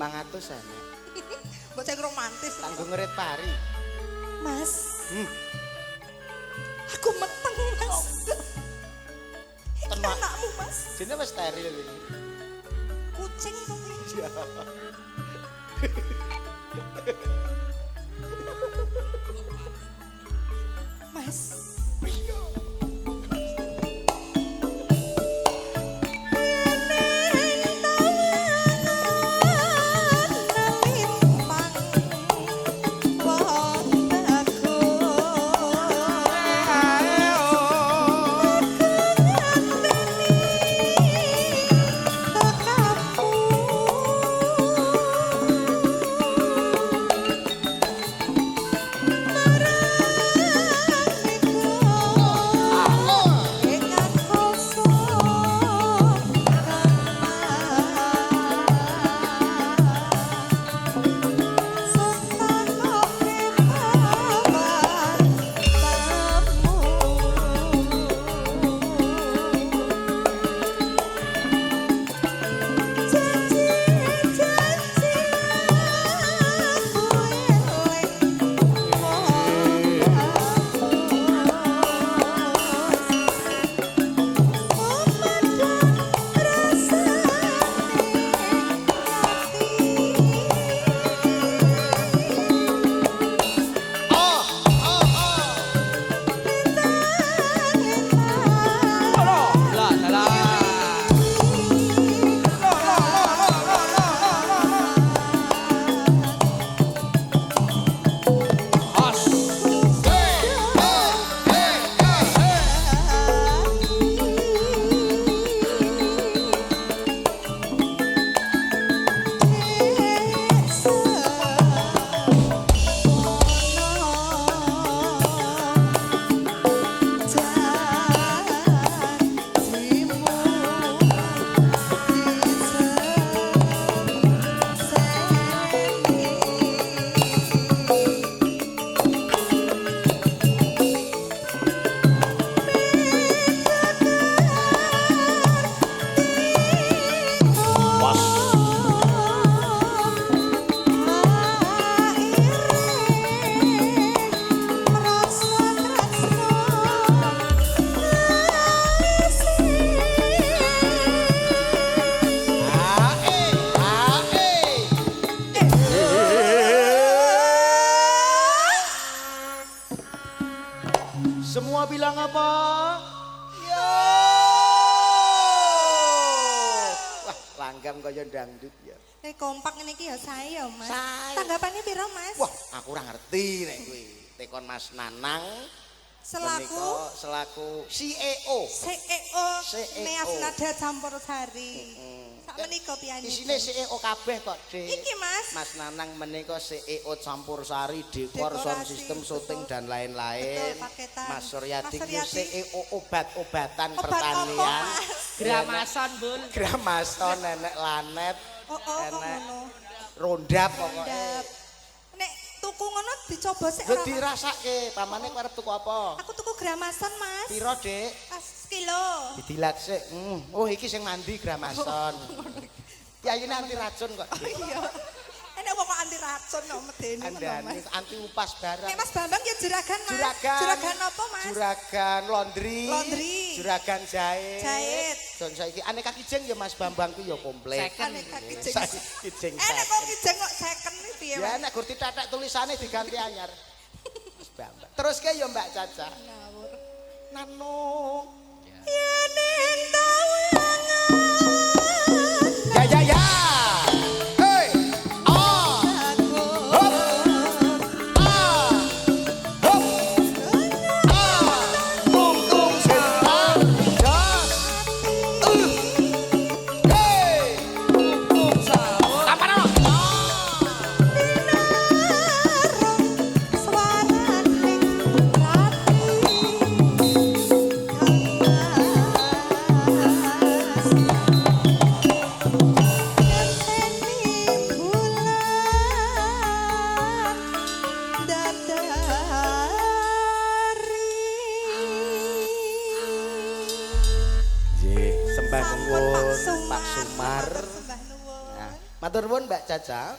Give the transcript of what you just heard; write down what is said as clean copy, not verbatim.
500 ana. Mbok sing romantis. Tanggung ngerit pari. Mas. Aku meteng, Mas. Iki Tenak. anakmu, Mas. Jene wis steril iki. Kucing kok iki. Mas. Semua bilang apa? Yo. Wah, langgam kaya dangdut ya. Nek kompak ngene iki ya sae ya, Mas. Sae. Tanggapane piro, Mas? Wah, aku ora ngerti nek kuwi. Tekon Mas Nanang selaku selaku CEO. CEO CEO. Meas Nada Campur Sari. Sak menika piyanyi. Isine CEO kabeh kok, Dik. Iki, Mas. Mas Nanang menika CEO Campur Sari, dekor, sound system, syuting dan lain-lain. Betul, paketan. Mas Suryadi Mas Suryadi. CEO obat-obatan Obat pertanian. apa, Mas? Gramason, Bun. Gramason, nenek lanet, Oh, oh, kok enek ngono. rondap pokoke. Ndap. Nek tuku ngono dicoba sik Lho ora, Mas? dirasake, pamane kowe arep tuku apa? Aku tuku gramason, Mas. Piro, Dik? Pas kilo. Didilat sik. Oh, iki sing mandi gramason. Yayine anti racun kok. Oh iya. Enek wong kok anti racun kok medeni ngono, Andani Mas. anti upas barang. Nek Mas Bambang ya juragan, Mas. Juragan. Juragan apa, Mas? Juragan laundry. Laundry. Juragan jahit. Jahit. Don saiki aneka kijeng ya Mas Bambang ku ya komplit. Second. Aneka kijeng. Saiki kijeng. Enek kok kijeng kok second iki piye, Ya Mas? nek gur ditetek tulisane diganti anyar. Mas Bambang. Terus ke ya Mbak Caca. Ngawur. Nano. Yen ing tawangan. Ya ya ya. Hey. Ah. Hop. Ah. Hop. Ah. Tung tung setan. Jos. Hey. Tung sahur. Tampar ono. Suaraning rati. Matur nuwun, Mbak Caca.